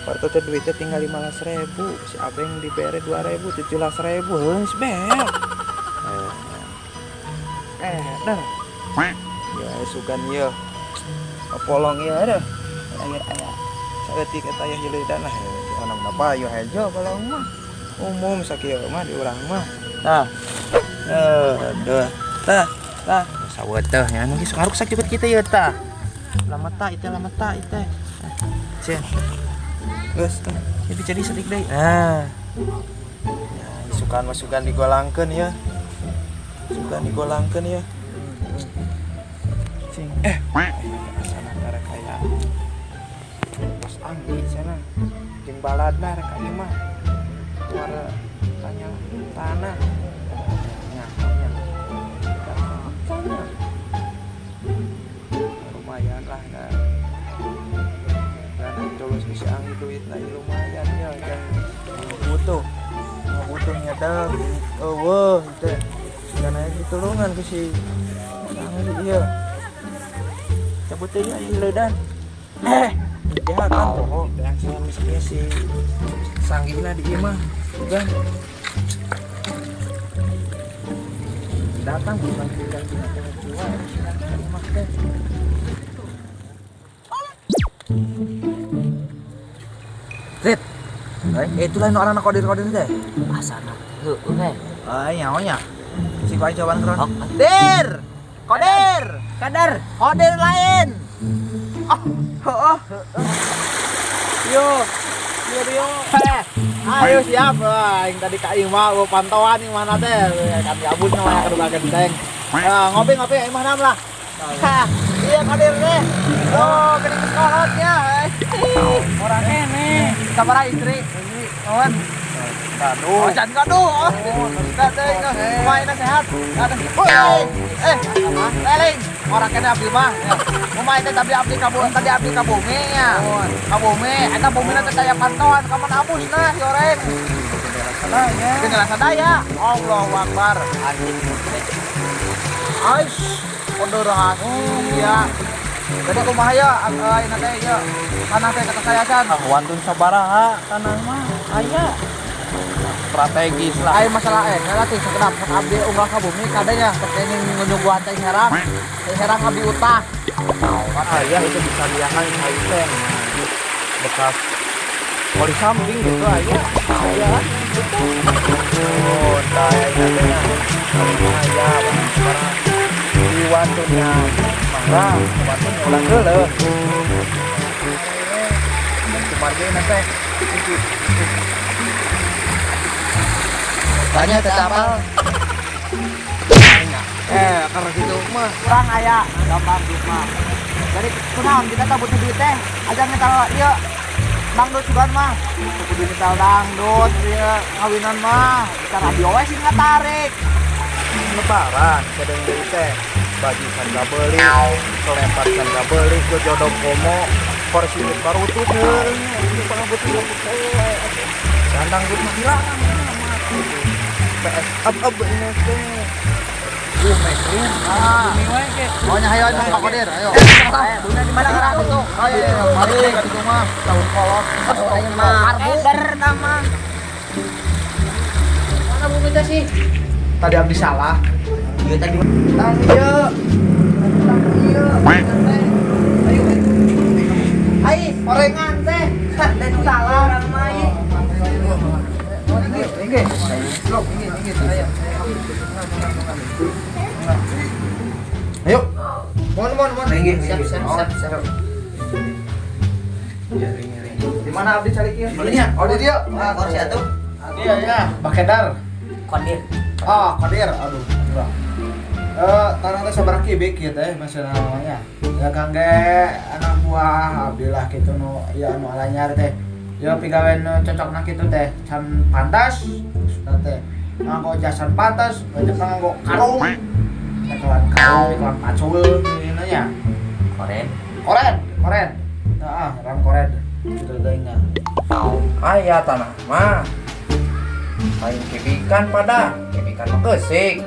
Parto teh duitnya tinggal 15.000, si Abeng dibere 2.000, 17.000, heus beak. Dah. Ya sugan ieu. Polong ieu ada. Aya aya. Saeutik eta aya hileudana lah. Ana menapa ayo hejo polong mah. Umum sakieu mah di urang mah. Tah. Duh. Tah, tah. Saweteh nya nu geus ngaruksak cepet kita ieu tah. Lameta ieu lameta ieu teh. Cen. Geus, jadi sedik deui. Ah. Ya, isukan masukan digolangkeun ya. Sugan digolangkeun ya. Cing. Asana tara kaya bos Anggi cenah. Jeung baladna rek ka imah. Tuar tanya tanah. Nya, nya. Lumayan lah dah. Dan tulus si Anggi duitna lumayan ya jang butuh. Butuh nyedel eueuh teh. Karena ditulungan ke si Anggi ieu. Cabut teh ieu leudan. Dia kan oh, yang misalnya si Sanggina di imah kan. Datang bukan tinggal di jual di imah teh. Zit. Itulah nu arana kodir-kodir teh. Asana. Heueuh we. Ah, nyaho nya. Si kuai cobaan kron. Dir. Kodir. Kadar. Kodir lain. Oh, oh. Yo. Yo yo. Ayo siap. Aing tadi ka imah pantauan yang mana teh. Kan gabut namanya kedua genteng. Ngopi-ngopi imah nam lah. Iya kodir teh. Oh, geuning sekolotnya. Orang kene. Sabaraha istri? Kawan. Aduh. Oh, can gaduh. Oh, teh kumaha sehat. Woi. Eling. Orang kene abdi mah. Kumaha teh tadi abdi ka tadi abdi ka bumi nya. Ka bumi, eta bumina teh aya pantauan ka mana abusna si oreng. Sadaya. Gendera sadaya. Allahu Akbar. Ais, kode rahasia. Jadi kumaha ya ayeuna teh ieu tanah teh kata saya can. Wantun sabaraha tanah mah aya. Strategis lah. Ai masalah ngerti sakedap sok abdi umrah ka bumi kadanya kekening nyuguhan teh herang. Teh herang abdi utah. Aya itu bisa diakan cai teh. Bekas oli samping gitu aya. Aya gitu. Oh, tah aya teh. Aya di wantunnya mangga, wantun ulah geuleuh. Kumargi teh. Tanya tetapal. Karena gitu mah kurang aya gampang duit mah. Jadi kunaon kita teh butuh duit teh, aja nyetal ieu dangdut sugan mah. Kudu nyetal dangdut ieu kawinan mah, kita radio we sing ngatarik. Lebaran kadang deui teh baju can beli, kelempar can beli, ke jodoh komo, porsi baru tuh heuh, pernah butuh gandang duit mah hilang. PS up ini teh. Bumi ah. Bumi wae ke. Oh nya hayo Pak Kodir, ayo. Bumi di mana arah itu? Ayo, mari ka ditu mah tahun kolot. Aing mah eder tah mah. Mana bumi teh sih? Tadi abdi salah. Ieu tadi tang ieu. Tang ieu. Ayo. Ai, orengan teh. Teh salah urang mah ieu. Inggih, inggih, inggih, ayo. Ayo. Mohon, mohon, mohon. Inggih, siap, siap, siap, siap. Di mana abdi cari kieu? Oh, di dia. Ah, kursi atuh. Iya, iya. Pakedar. Kodir. Ah, kodir. Aduh, enggak. Tanah teh sabaraha kubik ieu teh maksudna namanya. Ya kangge anak buah abdi lah kitu nu ieu anu alanyar teh. Ya pigawe nu cocokna kitu teh can pantas maksudna teh. Nganggo jasan pantas, banyak nganggo karung. Nyekelan karung, nyekelan pacul ngene nya. Koren. Koren, koren. Heeh, ram koren. Kitu teh nya. Aya tanah mah. Lain kibikan pada, kibikan mah keusik.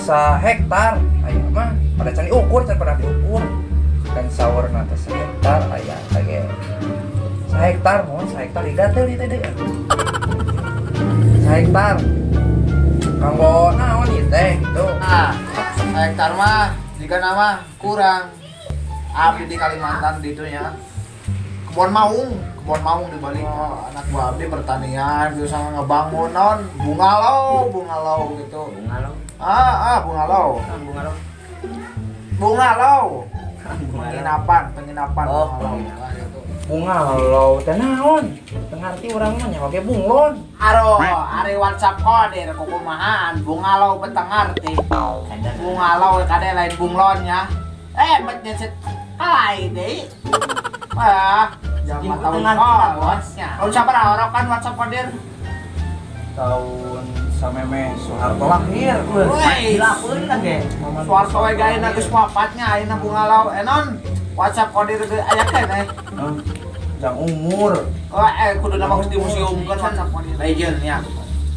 Sa hektar aya mah pada can diukur, can pernah diukur. Kan saurna teh sahektar aya teh ge. Sahektar mun sahektar digatel ieu teh deui. Sahektar. Kanggo naon ieu teh gitu. Ah, sahektar mah jika nama kurang. Abdi di Kalimantan ditunya. Kebon maung di Bali. Oh, anak gua abdi pertanian gitu sama ngebangun non bungalow gitu. Bungalow. Bungalow. Bungalow. Bungalow. Penginapan. Oh, bungalow. Nah, gitu. Bungalow teh naon? Teu ngarti urang mah nya oge bunglon. Aro, ari WhatsApp kodir kukumahaan bungalow beteng ngarti. Bungalow kade lain bunglon ya. Bet nyeset kalai deui. Wah, zaman tahun bosnya. Tahun sabaraha orang kan WhatsApp kodir? Tahun sameme Soeharto lahir. Wih, dilapeun lah ge. Soeharto we gaena geus wafatnya ayeuna bungalow. Enon WhatsApp kodir ge aya keneh. Jang umur. Oh, kudu nama geus di museum kan WhatsApp kodir. Legend ya.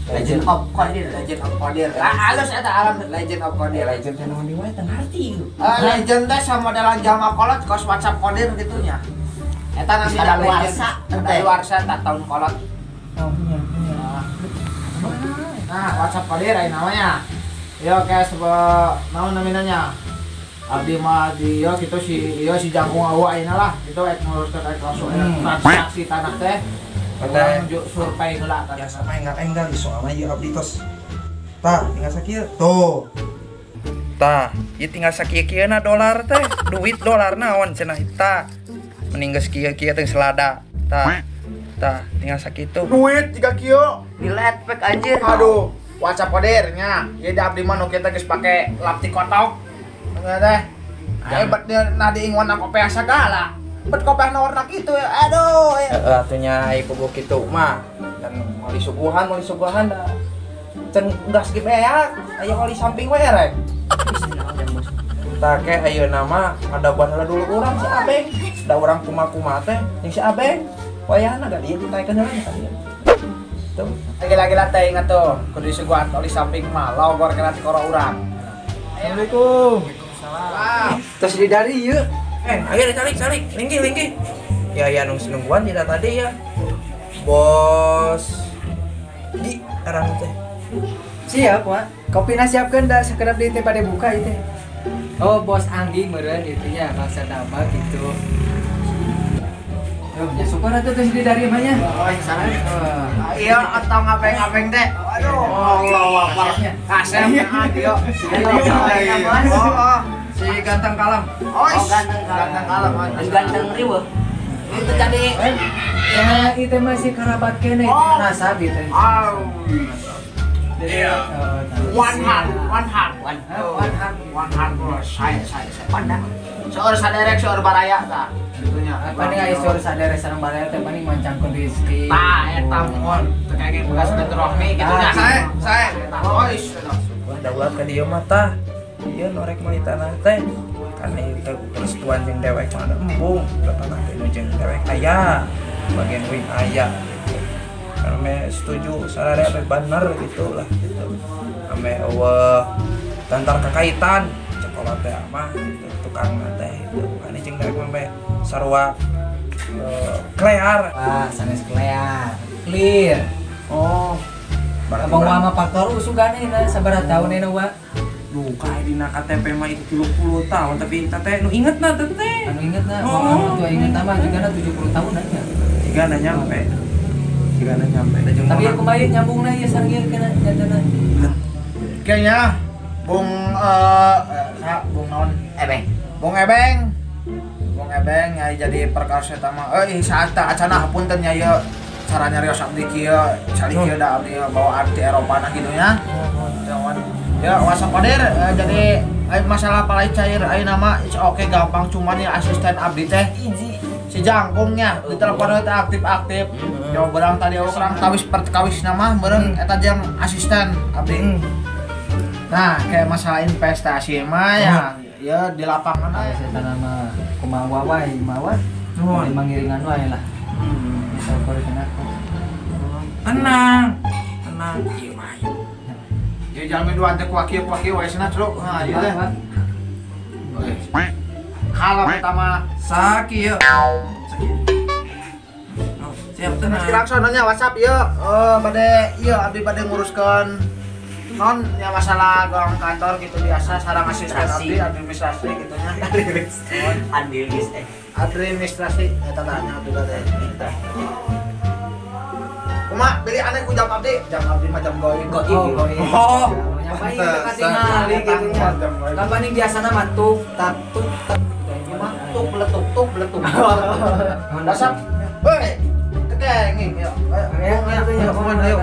Legend of Kodir, Legend of Kodir. Ah, halus eta alam Legend of Kodir. Legend teh naon deui wae teu ngarti. Legend teh sama modelan jalma kolot kos WhatsApp Kodir gitu nya. Eta nanti ada luarsa, ada luarsa tak tahun kolot. Oh iya. Nah, WhatsApp Kodir aya namanya. Yo kayak sebuah naon namanya. Abdi mah di yo kitu si yo si jangkung awa ayeuna lah gitu ek nguruskeun ek langsung transaksi tanah teh. Urang survei heula ya sama enggal-enggal di soalna ieu abdi tos. Tah, tinggal sakieu. Tuh. Tah, ieu tinggal sakieu-kieuna dolar teh, duit dolar naon cenah tah. Mending geus kieu-kieu teh selada. Tah. Tah, tinggal sakitu. Duit tiga kieu. Diletpek anjir. Aduh, WhatsApp kodir nya. Ieu da abdi mah nu kieu teh geus pake lapti kotok. Teh teh. Hebat dia nah diinguan kopiah sagala. Bet kopiah warna kitu ya. Aduh. Heeh, atuh nya ai puguh kitu mah. Dan meuli suguhan da. Can gas ge beak, aya oli samping we rek. Tah ke ayeuna mah ada buat heula dulu urang si Abeng. Da urang kumaha-kumaha teh jeung si Abeng. Wayahna ga dieu ditaekeun heula nya ka dieu. Tuh. Lagi-lagi teh ingat tuh, kudu disuguhan oli samping mah logor kana tikoro urang. Assalamualaikum. Waalaikumsalam. Tos di dari ieu. Ayo calik, linggih. Ya, nungguan tidak tadi ya. Bos. Di arang teh. Siap, Wak. Kopina siapkeun da sakedap deui teh bade buka ieu teh. Oh, Bos Anggi meureun itu nya bangsa nama gitu. Tuh, ya syukur atuh tos di dari mah nya. Oh, sana. Iya, atau ngapeng-ngapeng teh. Aduh, Allahu Akbar. Kasep ieu. Oh. Si ganteng kalem. Oh, ganteng kalem. Ganteng riweuh. Itu tadi. Ya, itu masih kerabat kene nasab itu. Iya. One heart. Saya. Pandang. Seueur saderek seueur baraya tah. Gitunya. Paling aya seueur saderek sareng baraya teh paling mancangkeun rezeki. Tah eta mun teu kenging bekas silaturahmi kitu nya. Sae. Oh, is. Daulat ka dieu mah tah. Ieu norek meuli tanah teh karena ieu teh restuan jeung dewek mah ada embung tanah teh nu jeung dewek aya bagian wing aya gitu. Karena me setuju sararea ame bener gitu lah gitu. Ame eueuh tantar kakaitan cekola teh mah gitu tukang teh gitu. Ane jeung dewek mah me sarua klear. Wah, sanes klear. Clear. Oh. Abang wa mah faktor usugane na sabaraha taun na wa. Duh, kayak dina KTP mah itu 30 tahun, tapi teteh nu inget na teteh. Anu inget na, oh, tua inget mah juga na 70 tahunan ya. Jika na nyampe. Tapi kumaha nyambungna ieu sareng ieu kana jadana. Kayaknya Bung Bung naon? Ebeng. Bung Ebeng. Bung Ebeng nya jadi perkara eta mah euy saat acana hapunten nya ieu cara nyarios abdi kieu, cali kieu da abdi bawa arti Eropa na kitu nya. Ya, WhatsApp kodir jadi masalah palai cair ayeuna mah it's okay gampang cuman ya asisten abdi teh si jangkungnya di telepon teh aktif-aktif. Jauh berang tadi urang tawis perkawis nama meureun eta jeung asisten abdi. Nah, kayak masalah investasi mah ya ya di lapangan aya eta mah kumaha wae mawa. Memang ngiringan wae lah. Bisa ukur kenapa. Tenang. Tenang ieu mah. Ya jalmi dua teh kuaki-kuaki wae cenah, Cuk. Nah, ieu teh. Kalau pertama sakieu. Sakieu. Oh, siap tenang. Langsung WhatsApp ieu bade ieu abdi bade nguruskeun non ya masalah gorong kantor gitu biasa sarang asisten abdi administrasi gitu nya. Administrasi eta tah nya abdi teh. Kumaha beli aneh ku jam abdi mah jam goib. Oh. Nyapain teu katingali gitu nya. Kapaning biasana mah tuk tak tuk tak. Mah tuk beletuk tuk beletuk. WhatsApp. Hei, kekenging ya. Ayo, ayo,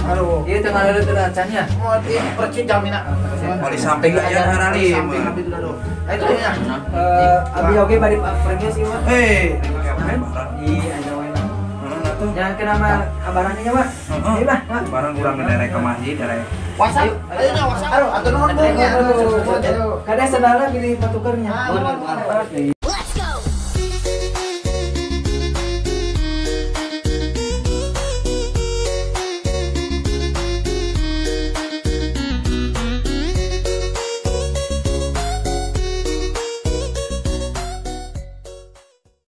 aduh. Ieu teu ngaleuleuh teu acan nya. Mau di percik jamina. Mau di samping aya harali. Samping abdi dulu. Ayo itu nya. Abi oge bari premium sih mah. Hei, iya aya wae. Jangan kena mah kabarannya nya, Pak. Ieu mah, barang urang derek ke masjid derek. WhatsApp. Ayo nya WhatsApp. Aduh, atur nuhun Bu. Kada sendalna bilih patukernya.